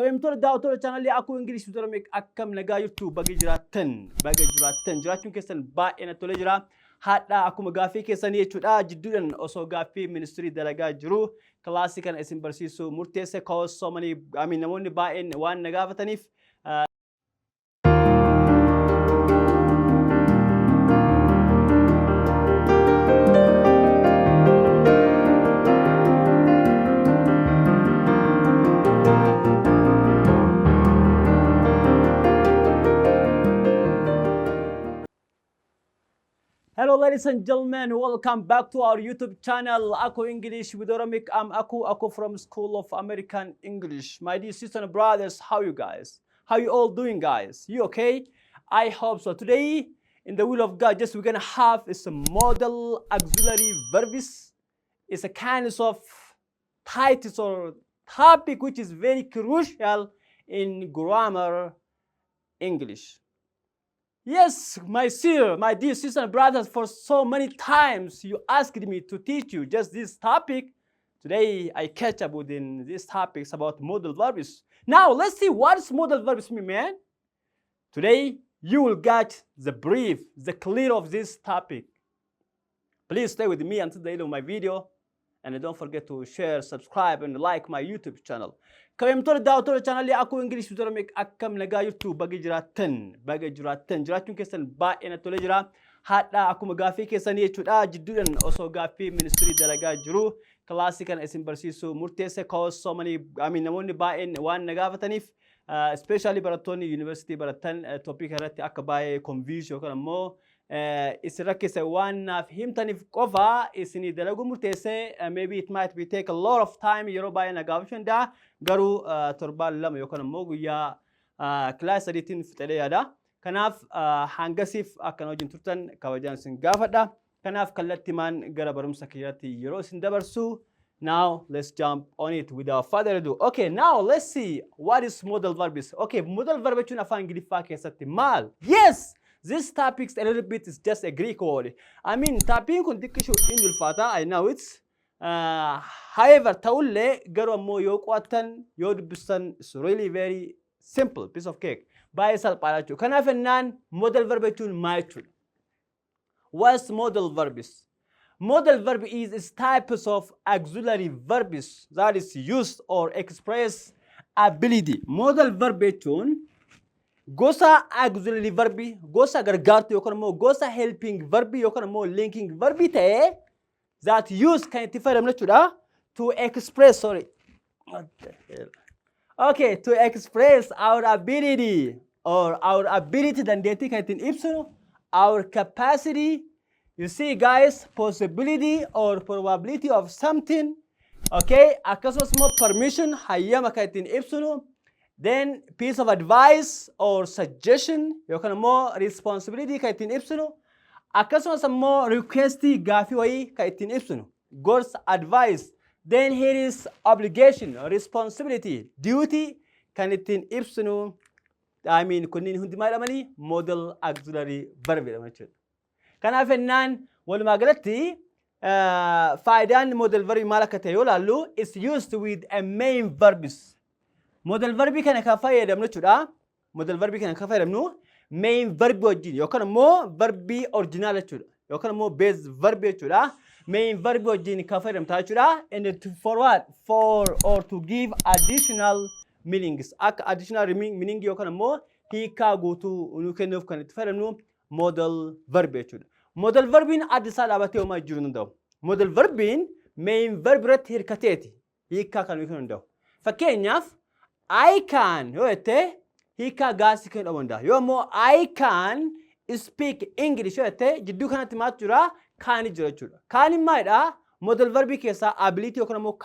Kabajamtoota daawwattoota chaanalii Akuu English Tutorial akkam nagaa jirtu? Baga jiraattan, baga jiraattan. Jiraachuun keessan baay'ee natti tolee jira. Haadha akkuma gaaffii keessanii jechuudha, jidduudhaan osoo gaaffii ministirii dalagaa jiru kilaasii kana isin barsiisuu murteesse, cause so many, I mean, namoonni baay'een waan na gaafataniif. Hello, ladies and gentlemen, welcome back to our YouTube channel, Aku English with Oromic. I'm Aku, Aku from School of American English. My dear sisters and brothers, how you guys? How you all doing, guys? You okay? I hope so. Today, in the will of God, just we're gonna have is a modal auxiliary verbs. It's a kind of title or topic which is very crucial in grammar English. Yes, my dear, my dear sisters and brothers, for so many times you asked me to teach you just this topic. Today I catch up within these topics about modal verbs. Now let's see what is modal verbs mean, man. Today you will get the brief, the clear of this topic. Please stay with me until the end of my video and don't forget to share, subscribe and like my YouTube channel. Kabajamtoota daawwattoota chaanalii Akuu English Tutorial akkam nagaa jirtu? Baga jiraattan, baga jiraattan. Jiraachuun keessan baay'ee natti tolee jira. Haadha akkuma gaaffii keessanii jechuudha, jidduudhaan osoo gaaffii ministirii dalagaa jiru kilaasii kana isin barsiisuu murteesse, cause so many, I mean, namoonni baay'een waan na gaafataniif, especially barattoonni yuunivarsiitii baratan topic irratti akka baay'ee confuse yookaan ammoo isin rakkise waan naaf himtaniif qofa isinii dalaguu murteesse. Maybe it might be take a lot of time, yeroo baay'ee na gaafachuu danda'a, garuu torbaan 2 yookaan ammoo guyyaa kilaasii sadiitiin fixadhee yaada. Kanaaf hangasiif akkana wajjin turtan kabajaan isin gaafadha. Kanaaf kallattimaan gara barumsa kiyyaatti yeroo isin dabarsu. Now let's jump on it without further ado. Okay, now let's see what is modal verbs. Okay, modal verb jechuun afaan Ingiliffaa keessatti maal? Yes, this topic a little bit is just a Greek word. I mean, topic kun xiqqishu in ulfaata. I know it's. However, ta'ullee garuu ammoo yoo qo'attan, yoo dubbistan, it's really very simple piece of cake. Baay'ee salphaadha jechuudha. Kanaaf jennaan modal verb jechuun maal jechuudha? What's modal verbs? Modal verb is types of auxiliary verbs that is used or express ability. Modal verb jechuun gosa auxiliary verb, gosa gargaartuu yookaan immoo gosa helping verb yookaan immoo linking verb ta'ee that use kan itti fayyadamnu jechuudha, to express, sorry. What the hell? Okay, to express our ability or our ability, dandeettii kan ittiin ibsinu, our capacity, you see, guys, possibility or probability of something, okay, akkasumas immoo permission, hayyama kan ittiin ibsinu, then piece of advice or suggestion yookaan immoo responsibility kan ittiin ibsinu, akkasumas immoo request, gaafii wayii kan ittiin ibsinu, gorsa, advice, then here is obligation, responsibility, duty kan ittiin ibsinu. I mean, kunniin hundi maal jedhamanii? Modal auxiliary verb jedhama jechuudha. Kanaaf jennaan walumaa galatti faayidaan modal verb maal akka ta'e yoo ilaallu, is used with a main verbs. Modal verb kana kan fayyadamnu jechuudha. Modal verb kana kan fayyadamnu main verb wajjin yookaan immoo verbii original jechuudha. Yookaan immoo base verb jechuudha. Main verb wajjin kan fayyadamta jechuudha. And to, for what? For or to give additional meanings. Akka additional meaning yookaan immoo hiikaa guutuu nu kennuuf kan itti fayyadamnu modal verb jechuudha. Modal verbiin adda isaa dhaabatee homaa jijjiiruu hin danda'u. Modal verbiin main verb irratti hirkateeti hiikaa kan nu kennuu danda'u. Fakkeenyaaf, "I can" yoo jette hiikaa gaasii kennuu danda'a. Yoo immoo "I can speak English" yoo jette, jidduu kanatti maaltu jira? Can jira jechuudha. Caniin maalidha? Modal verbii keessaa ability yookaan immoo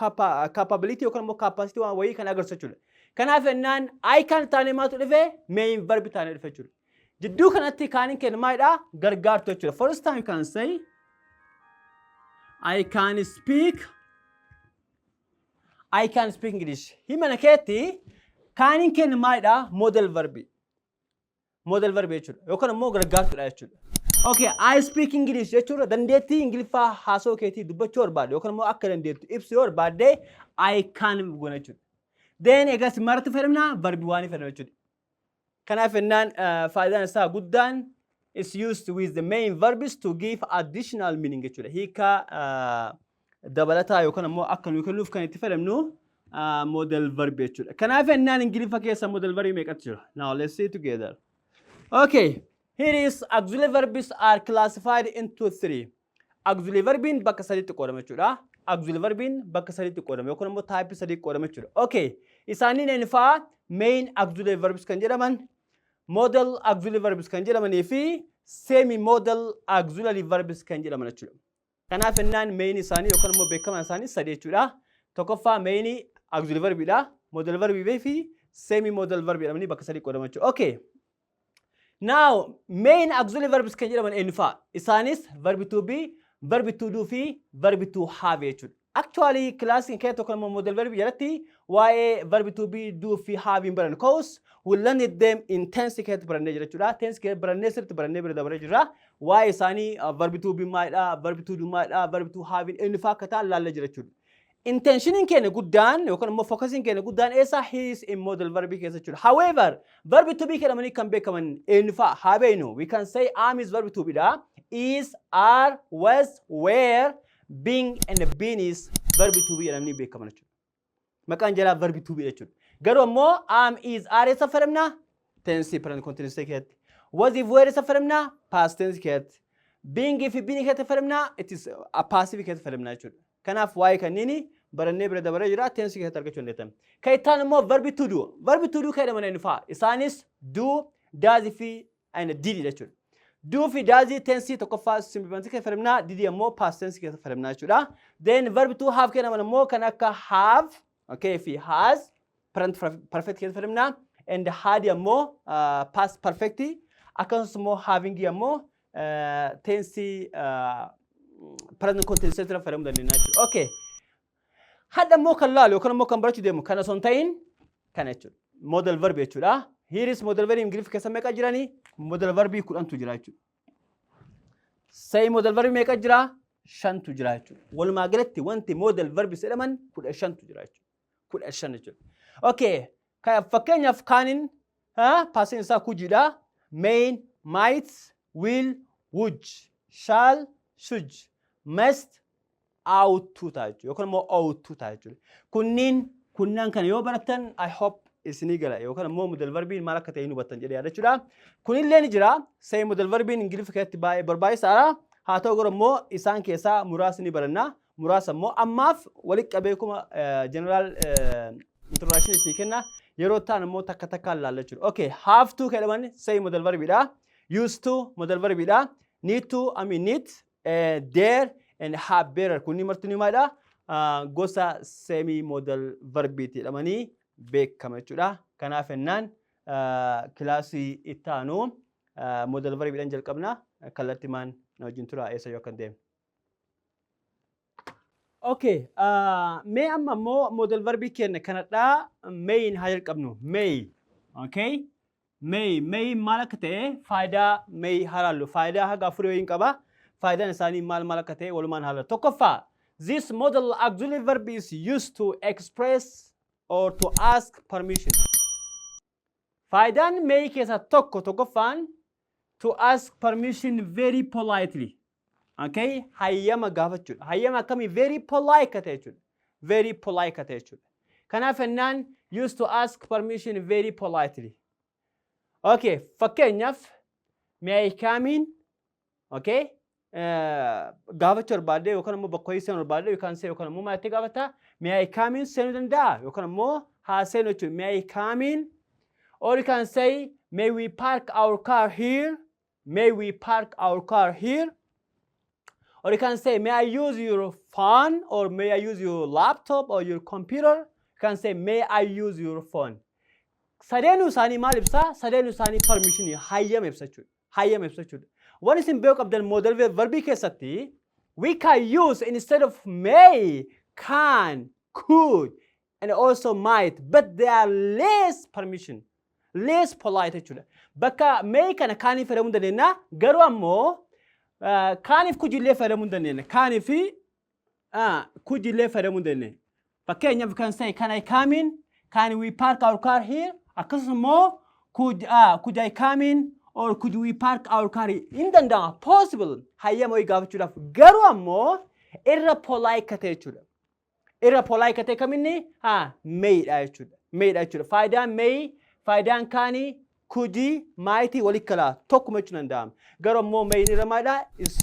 capability yookaan immoo capacity waan wayii kan agarsiisu jechuudha. Kanaaf jennaan "I can" taanee maaltu dhufe? Main verb taanee dhufe jechuudha. Jidduu kanatti caniin kennu maalidha? Gargaartu jechuudha. First time you can say "I can speak English." Hima na keetti caniin kennu maalidha? Modal verbi. Modal verbi jechuudha. Yookaan immoo gargaartuudha jechuudha. Okay, "I speak English" jechuudha, dandeettii Ingiliffaa haasoo keetii dubbachuu barbaadde yookaan immoo akka dandeettu ibsuu yoo barbaadde, "I can" goona jechuudha. Then egas maaltu fayyadamna? Verb one fayyadamna jechuudha. Kanaaf jennaan faayidaan isaa guddaan is used with the main verbs to give additional meaning jechuudha. Hiika dabalataa yookaan ammoo akka nuyi kennuuf kan itti fayyadamnu modal verb jechuudha. Kanaaf jennaan Ingiliffa keessa modal verb meeqatu jira? Now let's see together. Okay, here is auxiliary verbs are classified into three. Auxiliary verbiin bakka sadiitti qoodama jechuudha. Auxiliary verbiin bakka sadiitti qoodama yookaan immoo type sadiitti qoodama jechuudha. Okay, isaaniin eenyu fa'aa? Main auxiliary verbs kan jedhaman, modal auxiliary verbs kan jedhamanii fi semi modal auxiliary verbs kan jedhaman jechuudha. Kanaaf jennaan main isaanii yookaan immoo beekamaan isaanii sadi jechuudha. Tokkoffaa main auxiliary verbiidha. Modal verbii fi semi modal verb jedhamanii bakka sadii qoodama jechuudha. Okay. Now, main auxiliary verbs kan jedhaman eenyu fa'a? Isaanis verb to be, verb to do fi verb to have jechuudha. Actually, classiin keessa tokko immoo modal verb jalatti waa'ee verb to be, do fi have hin barannu. 'Cause we learned them in tense keessatti barannee jira jechuudha. Tense keessatti barannee, sirriitti barannee bira dabaree jira. Waa'ee isaanii verb to be maalidha, verb to do maalidha, verb to have eenyu fa'a akka ta'an laallee jira jechuudha. Intentioniin keenya guddaan yookaan immoo focusiin keenya guddaan eessa? Is in modal verb keessa jechuudha. However, verb to be jedhamanii kan beekaman eenyu fa'a haa beeknu. We can say am is verb to be dha. Is, are, was, were, being and been is verb to be jedhamanii beekaman jechuudha. Maqaan jalaa verb to be jechuudha. Garuu ammoo am, is, are eessa fayyadamna? Tense present continuous keessatti. Was fi were eessa fayyadamna? Past tense keessatti. Being fi been keessatti fayyadamna? It is a passive keessatti fayyadamna jechuudha. Kanaaf waa'ee kanniini barannee bira dabaree jira, tense keessatti argachuu dandeettan. Kan itti aanu immoo verb to do. Verb to do kan jedhaman eenyu fa'a? Isaanis do, does fi and did jechuudha. Do fi does tense tokkoffaa simple present keessa fayyadamna, did ammoo past tense keessa fayyadamna jechuudha. Then verb to have kan jedhaman ammoo kan akka have, okay, fi has present perfect keessa fayyadamna, and had ammoo past perfect, akkasumas immoo having ammoo tense present continuous irra fayyadamuu dandeenya jechuudha. Okay. Hadha immoo kan laalu yookaan immoo kan barachuu deemu kana osoo hin ta'in kana jechuudha. Modal verb jechuudha. Here is modal verb. Ingiliffa keessa meeqa jiranii? Modal verbii 10tu jira jechuudha. Say, modal verb meeqa jira? Shantu jira jechuudha. Walumaa galatti wanti modal verbs jedhaman 15tu jira jechuudha. 15 jechuudha. Okay. Fakkeenyaaf caniin pastiin isaa couldiidha. May, might, will, would, shall, should, must, ought to ta'a jechuudha. Yookaan immoo ought to ta'a jechuudha. Kunniin kunnaan kana yoo barattan, I hope isinii gala yookaan immoo modal verbiin maal akka ta'e hin hubattan jedhee yaada jechuudha. Kunillee ni jira. Say, modal verbiin Ingiliffa keessatti baay'ee barbaachisaadha. Haa ta'u garuu immoo isaan keessaa muraasni ni baranna. Muraasa immoo ammaaf walitti qabee kuma general introduction isinii kenna. Yeroo ta'an immoo takka takkaan ilaalla jechuudha. Okay, have to jedhaman say modal verbiidha. Used to modal verbiidha. Need to, I mean need, dare and have better, kunniin marti ni maalidha? Gosa semi modal verbiiti jedhamanii beekama jechuudha. Kanaaf jennaan kilaasii itti aanu modal verbiidhaan jalqabna. Kallattii maan na wajjin tura, eessa yoo akkan deemu. Okay, mee amma immoo modal verbii keenya kanadhaa mayin haa jalqabnu. May, okay? May, may maal akka ta'e, faayidaa may haa laallu. Faayidaa haga afurii wayiin qaba. Faayidaan isaanii maal maal akka ta'e walumaan haa laallu. Tokkoffaa, this modal auxiliary verb is used to express or to ask permission. Faayidaan may keessaa tokko, tokkoffaan, to ask permission very politely. Okay? Hayyama gaafachuudha. Hayyama akkamii? Very polite ka ta'e jechuudha. Very polite ka ta'e jechuudha. Kanaaf jennaan used to ask permission very politely. Okay, fakkeenyaaf "May I come in?" Okay? Gaafachuu barbaadde yookaan immoo bakka hojii seenuu barbaadde yookaan see yookaan immoo maal gaafata? "May I come in?" Seenuu danda'a yookaan immoo haa seenu jechuudha. "May I come in?" Or you can say, "May we park our car here? May we park our car here?" Or you can say, "May I use your phone?" Or "May I use your laptop or your computer?" You can say, "May I use your phone?" Sadeenuu isaanii maal ibsaa? Sadeenuu isaanii permission, hayyama ibsa jechuudha. Hayyama ibsa jechuudha. Waan isin beekuu qabdan, modal verbii keessatti we can use instead of may, can, could and also might, but they are less permission, less polite jechuudha. Bakka may kana canii fayyadamuu dandeenya, garuu ammoo caniif couldillee fayyadamuu dandeenya. Canii fi couldillee fayyadamuu dandeenya. Fakkeenyaaf kan say, "Can I come in?" Can we park our car here? Akkasumas immoo could I come in or could we park our car here? Hin danda'ama. Possible. Hayyama wayii gaafachuudhaaf. Garuu ammoo irra polite ka ta'e jechuudha. Irra polite ka ta'e kaminni haa maydha jechuudha. Maydha jechuudha. Faayidaan may, faayidaan canii, couldii, mightii walitti kalaa tokkuma jechuun danda'ama. Garuu ammoo mayn irra maalidha? Is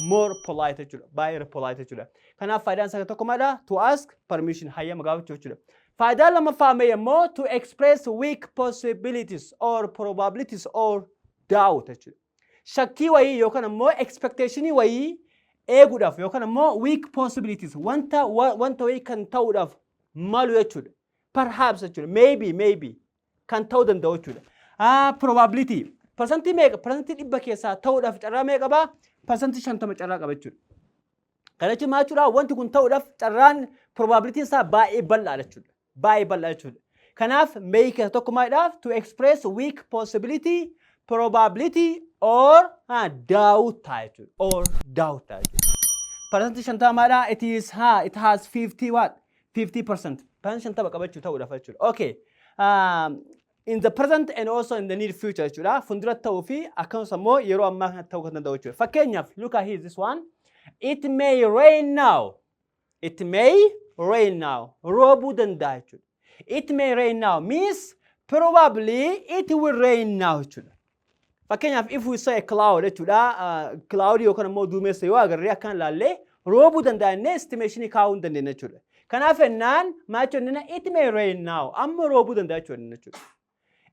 more polite jechuudha. Baay'ee irra polite jechuudha. Kanaaf faayidaan isaa tokko maalidha? To ask permission, hayyama gaafachuu jechuudha. Faayidaan lammaffaa may immoo to express weak possibilities or probabilities or doubt jechuudha. Shakkii wayii yookaan immoo expectationii wayii eeguudhaaf yookaan immoo weak possibilities, wanta wayii kan ta'uudhaaf malu jechuudha. Perhaps jechuudha. Maybe, maybe kan ta'uu danda'u jechuudha. Probability. Percentii meeqa? Percentii 100 keessaa ta'uudhaaf carraa meeqa qabaa? 50% carraa qaba jechuudha. Kana jechuun maal jechuudha? Wanti kun ta'uudhaaf carraan, probabilityn isaa baay'ee bal'aadha jechuudha. Baay'ee bal'aa jechuudha. Kanaaf may keessa tokko maalidhaaf? To express weak possibility, probability or doubt ta'a jechuudha. Or doubt ta'a jechuudha. 50% maalidha? It is it has 50 what? 50%. 50% qabachuu ta'uudhaaf jechuudha. Okay. In the present and also in the near future jechuudha. Fuulduratti ta'uu fi akkasumas immoo yeroo ammaa kanatti ta'uu kan danda'u jechuudha. Fakkeenyaaf, look at here, this one. It may rain now. It may rain now. Roobuu danda'a jechuudha. It may rain now means probably it will rain now jechuudha. Fakkeenyaaf, if we say a cloud jechuudha. Cloud yookaan immoo duumessa yoo agarree akkan ilaallee roobuu danda'a jennee estimation kaa'uu hin dandeenya jechuudha. Kanaaf ennaan maal jechuudha? It may rain now. Amma roobuu danda'a jechuudha.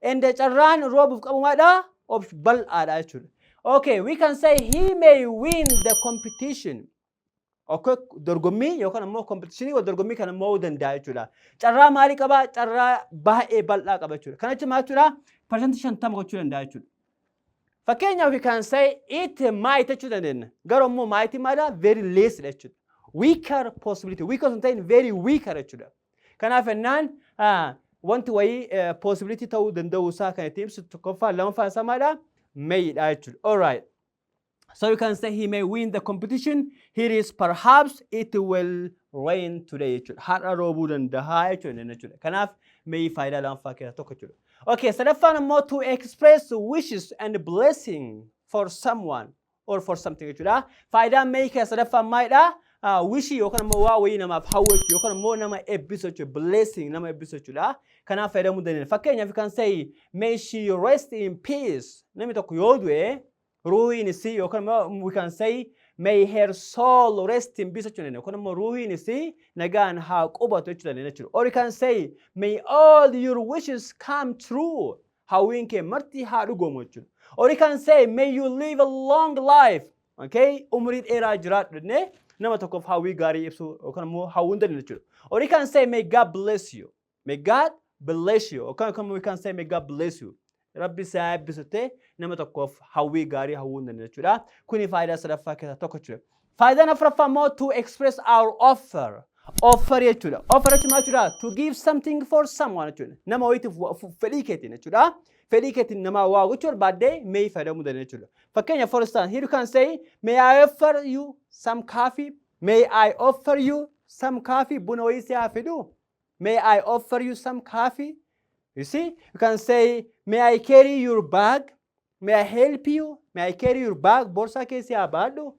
And carraan roobuuf qabu maalidha? Of bal'aadha jechuudha. Okay, we can say he may win the competition. Okay, dorgommii yookaan immoo competitionii wal dorgommii kana mo'uu danda'a jechuudha. Carraa maalii qabaa? Carraa baay'ee bal'aa qaba jechuudha. Kana jechuun maal jechuudha? 50% gochuu danda'a jechuudha. Fakkeenyaaf, we can say it might jechuu dandeenya. Garuu immoo might maalidha? Very less dha jechuudha. Weaker possibility. Weaker osoo hin ta'in very weaker jechuudha. Kanaaf ennaan wanti wayii possibility ta'uu danda'uu isaa kan itti ibsu tokkoffaa, lammaffaan isaa maalidha? Maydha jechuudha. Alright. So you can say he may win the competition. Here is perhaps it will rain today jechuudha. Har'a roobuu danda'a jechuudha. Kanaaf may faayidaa lammaffaa keessaa tokko jechuudha. Okay, sadaffaan immoo to express wishes and blessing for someone or for something jechuudha. Faayidaan may keessa sadaffaan maalidha? Wishii yookaan immoo waa wayii namaaf hawwachuu yookaan immoo nama eebbisu jechuudha. Blessing, nama eebbisu jechuudha. Kanaaf fayyadamuu dandeenya. Fakkeenyaaf, you can say may she rest in peace. Namni tokko yoo du'e ruuhiin isii, yookaan immoo we can say may her soul rest in peace jechuu dandeenya. Yookaan immoo ruuhiin isii nagaan haa qubatu jechuu dandeenya jechuudha. Or you can say may all your wishes come true. Hawwiin kee marti haa dhugoomu jechuudha. Or you can say may you live a long life. Okay? Umurii dheeraa jiraadhu jennee nama tokkoof hawwii gaarii ibsuu yookaan immoo hawwuu hin dandeenya jechuudha. Or you can say may God bless you. May God bless you. Yookaan we can say may God bless you. Rabbi si haa eebbisu ta'e nama tokkoof hawwii gaarii hawwuu hin dandeenya jechuudha. Kuni faayidaa sadaffaa keessaa tokko jechuudha. Faayidaan afuraffaa immoo to express our offer. Offer jechuudha. Offer jechuun maal jechuudha? To give something for someone jechuudha. Nama wayiitiif fedhii keetiin jechuudha. Fedhii keetiin nama waa gochuu barbaaddee may fayyadamuu dandeenya jechuudha. Fakkeenya, for instance, here you can say may I offer you some coffee? May I offer you some coffee? Buna wayii si haa fiduu? May I offer you some coffee? You see, you can say, may I carry your bag? May I help you? May I carry your bag? Borsaa kee si haa baadhu?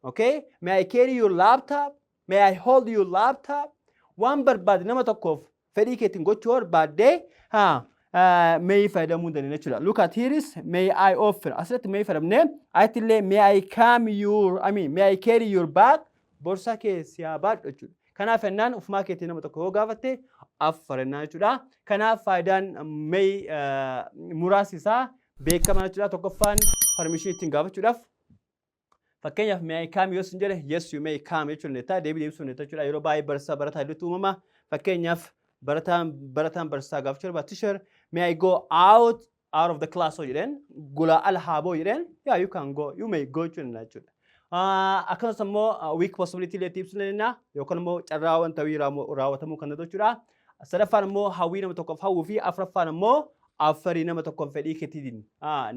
Okay? May I carry your laptop? May I hold your laptop? Waan barbaade nama tokkoof fedhii keetiin gochuu barbaaddee haa may fayyadamuu dandeenya jechuudha. Look at here is may I offer. Asirratti may fayyadamnee asitti illee may I come your, I mean, may I carry your bag? Borsaa kee si haa baadhu jechuudha. Kanaaf ennaan ufumaa keetii nama tokko yoo gaafatte offer ennaan jechuudha. Kanaaf faayidaan may muraasni isaa beekamaa jechuudha. Tokkoffaan permission ittiin gaafachuudhaaf. Fakkeenyaaf, may I come yoo sin jedhe, yes, you may come jechuun dandeetta. Deebii deebisuu dandeetta jechuudha. Yeroo baay'ee barsiisaa barataa hedduutu uumama. Fakkeenyaaf, barataan barsiisaa gaafachuu barbaada. Teacher, may I go out of the class yoo jedheen, gulaa ala haa ba'u jedheen, yeah, you can go, you may go jechuun dandeenya jechuudha. Akkasumas immoo weak possibility illee ibsuu dandeenya yookaan immoo carraa wanta raawwatamuu kan danda'u jechuudha. Sadaffaan immoo hawwii nama tokkoof hawwuu fi afuraffaan immoo offerii nama tokkoof fedhii keetiin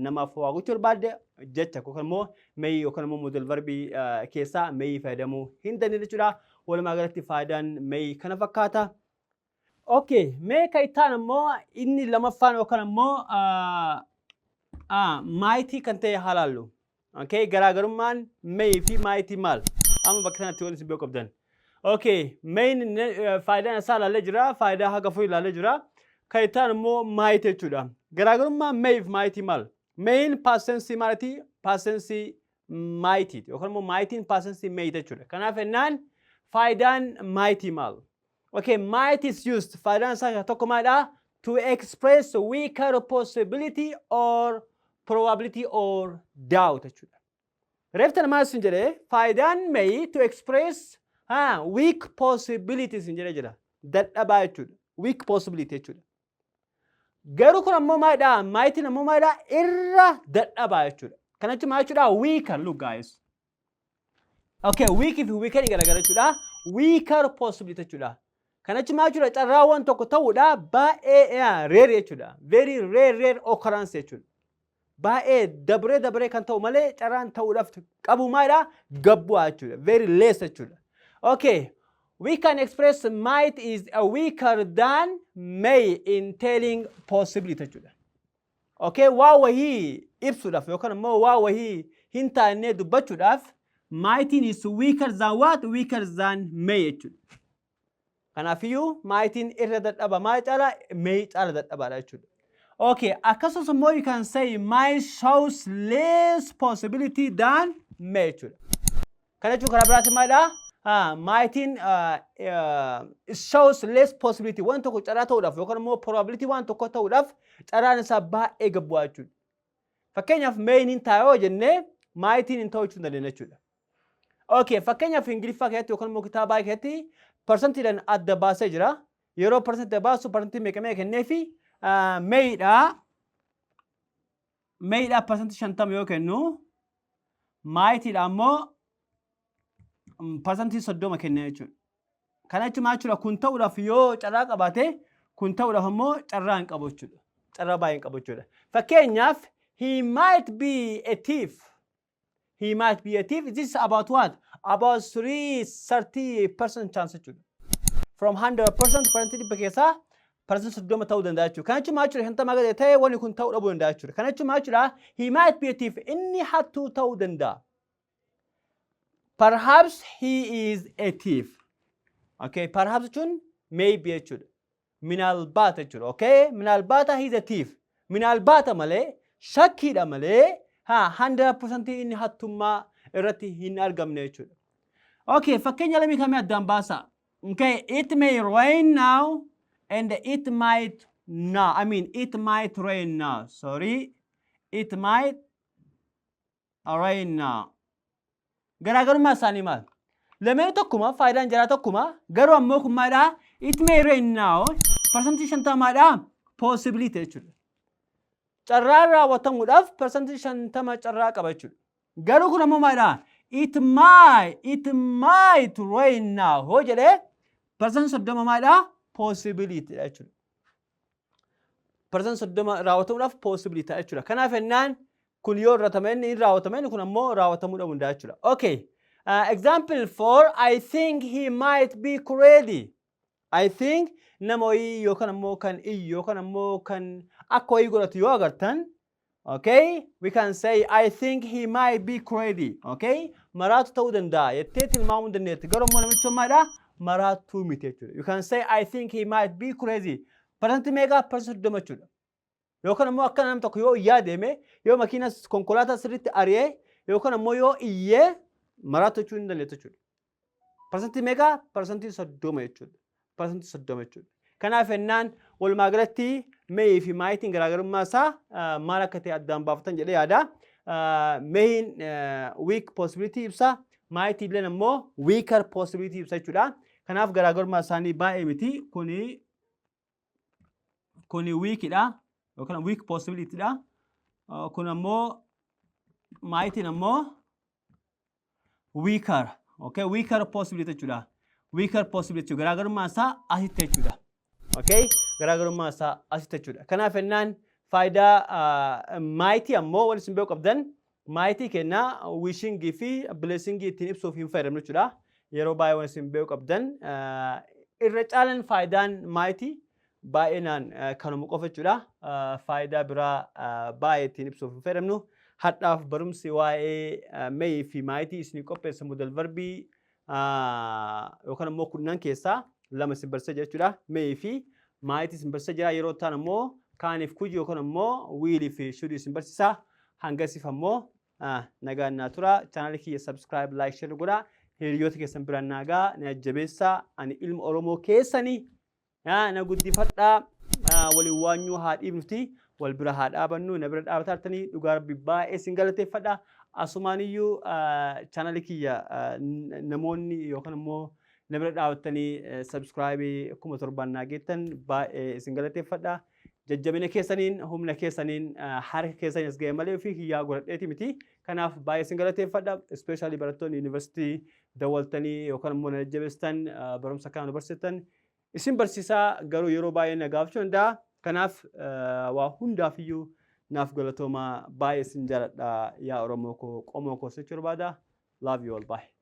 namaaf waa gochuu barbaadde jecha yookaan immoo may yookaan immoo modal verbii keessaa may fayyadamuu hin dandeenye jechuudha. Walumaa galatti faayidaan may kana fakkaata. Okay, mee kan itti aanu immoo inni lamaffaan yookaan immoo mightii kan ta'e haa laallu. Okay, garaagarummaan may fi mightii maal? Amma bakka kanatti wal isin beekuu qabdan. Okay, mayn faayidaan isaa ilaallee jira, faayidaa haga furii ilaallee jira. Kan itti aanu immoo might jechuudha. Garaagarummaan may fi mightii maal? Mayn past tense maalitii? Past tense mightiiti yookaan immoo mightiin past tense may jechuudha. Kanaaf jennaan faayidaan mightii maal? Okay, might is used. Faayidaan isaa tokko maalidha? To express weaker possibility or probability or doubt jechuudha. Reefta maal isin jedhee, faayidaan may to express weak possibilities isin jedhee jira. Dadhabaa jechuudha. Weak possibility jechuudha. Garuu kun ammoo maalidha? Mightiin ammoo maalidha? Irra dadhabaa jechuudha. Kana jechuun maal jechuudha? Weaker, look, guys. Okay, weak fi weaker garagara jechuudha. Weaker possibility jechuudha. Kana jechuun maal jechuudha? Carraawwan tokko ta'uudha baay'ee rare jechuudha. Very rare occurrence jechuudha. Baay'ee dabree dabree kan ta'u malee carraan ta'uudhaaf qabu maalidha? Gabbu'aa jechuudha. Very less jechuudha. Okay. We can express might is a weaker than may in telling possibility jechuudha. Okay, waa wahii ibsuudhaaf yookaan immoo waa wahii hin taane dubbachuudhaaf mightiin is weaker than what? Weaker than may jechuudha. Kanaafiyyuu mightiin irra dadhaba maal caala? May caala dadhabaadha jechuudha. Okay, akkasumas immoo you can say might shows less possibility than may jechuudha. Kana jechuun karaa biraatiin maalidha? Mightiin shows less possibility, waan tokko carraa ta'uudhaaf yookaan immoo probability waan tokko ta'uudhaaf carraan isaa baay'ee gad bu'aa jechuudha. Fakkeenyaaf mayn hin ta'a yoo jennee, mightiin hin ta'u jechuu hin dandeenya jechuudha. Okay, fakkeenyaaf Ingiliffaa keessatti yookaan immoo kitaaba baay'ee keessatti parsantiidhaan adda baasee jira. Yeroo parsantii baasu parsantii meeqa meeqa kenneefi, maydhaa 50% yoo kennu, mightiidha ammoo 30% kenne jechuudha. Kana jechuun maal jechuudha? Kun ta'uudhaaf yoo carraa qabaate, kun ta'uudhaaf ammoo carraa hin qabu jechuudha. Carraa baay'ee hin qabu jechuudha. Fakkeenyaaf, he might be a thief. He might be a thief. This is about what? About 30% chance jechuudha. From 100%, 100% keessaa 30% ta'uu danda'a jechuudha. Kana jechuun maal jechuudha? 50 gadi ta'e wanni kun ta'uu dhabuu danda'a jechuudha. Kana jechuun maal jechuudha? He might be a thief. Inni hattuu ta'uu danda'a. Perhaps he is a thief. Okay, perhaps jechuun maybe jechuudha. Minaalbaata jechuudha. Okay, minaalbaata he is a thief. Minaalbaata malee, shakkiidha malee, ha 100% inni hattummaa irratti hin argamne jechuudha. Okay, fakkeenya lamii kamii addaan baasa. Okay, it may rain now and it might not. I mean, it might rain now. Sorry, it might rain now. Garaagarummaa isaanii maal? Lameen tokkuma, faayidaan jaraa tokkuma, garuu ammoo kun maalidha? It may rain now 50%dha, possibility jechuudha. Carraan raawwatamuudhaaf 50% carraa qaba jechuudha. Garuu kun ammoo maalidha? It might rain now hoo jedhee, 30% maalidha? Possibility jechuudha. 30% raawwatamuudhaaf possibility jechuudha. Kanaaf jennaan kun yoo raawwatame inni raawwatame, inni kun ammoo raawwatamuu dhabuu danda'a jechuudha. Okay. Example four, I think he might be crazy. I think nama wayii yookaan ammoo kan iyyu yookaan ammoo kan akka wayii godhatu yoo agartan, okay, we can say, "I think he might be crazy." Okay, maraatu ta'uu danda'a jettee tilmaamuu dandeetti. Garuu immoo namichi ammaadha maraatuu miti jechuudha. You can say, "I think he might be crazy." Parsantii meeqa? 30% jechuudha. Yookaan immoo akka namni tokko yoo iyyaa deeme, yoo makiina konkolaataa sirriitti ari'ee yookaan immoo yoo iyyee, maraatu jechuu hin dandeettu jechuudha. Parsantii meeqa? 30% jechuudha. 30% jechuudha. Kanaaf ennaan walumaa galatti mayii fi mightiin garaagarummaa isaa maal akka ta'e addaan baafatan jedhee yaada. Mayin weak possibility ibsa. Mightii illeen immoo weaker possibility ibsa jechuudha. Kanaaf garaagarummaa isaanii baay'ee miti. Kuni weakidha yookaan weak possibility dha. Kun ammoo mightiin ammoo weaker, okay, weaker possibility jechuudha. Weaker possibility garaagarummaa isaa asitti jechuudha. Okay, garaagarummaa isaa asitti jechuudha. Kanaaf ennaan faayidaa mightii ammoo wal isin beeku qabdan, mightii kennaa wishingii fi blessingii ittiin ibsuuf hin fayyadamnu jechuudha. Yeroo baay'ee wal isin beeku qabdan Irra caalan faayidaan might baay'inaan kanuma qofa jechuudha. Faayidaa biraa baay'ee ittiin ibsuuf hin fayyadamnu. Hadhaaf barumsi waa'ee may fi might isinii qopheessa modal verbii yookaan immoo 10 keessaa lama isin barsiisa jechuudha. May fi might isin barsiisa jira. Yeroo ta'an immoo caniif could yookaan immoo will fi should isin barsiisa. Hangasiif ammoo nagaan naa tura. Chaanaalii kiyya subscribe, like, share godhaa. Hiriyoota keessan biraan naagaa na jajjabeessaa. Ani ilma Oromoo keessanii na guddifadhaa. Waliin waanyuu haa dhiibnuti. Wal bira haa dhaabannu. Na bira dhaabatartanii dhugaa Rabbi baay'ee isin galateeffadha. Asumaaniyyuu chaanaalii kiyya namoonni yookaan immoo na bira dhaabattanii subscribe 7,000 naa geettan baay'ee isin galateeffadha. Jajjabina keessaniin, humna keessaniin, harka keessaniin as ga'e malee ofii kiyyaa godhadheeti miti. Kanaaf baay'ee isin galateeffadha. Especially barattoonni yuunivarsiitii dawwaltanii yookaan immoo na jajjabeessitan, barumsa kana nu barsiiftan. Isin barsiisaa garuu yeroo baay'ee na gaafachuu danda'a. Kanaaf waa hundaafiyyuu naaf galatoomaa, baay'ee isin jaaladha, yaa Oromoo koo, qomoo koo jechuu barbaada. Love you all. Bye.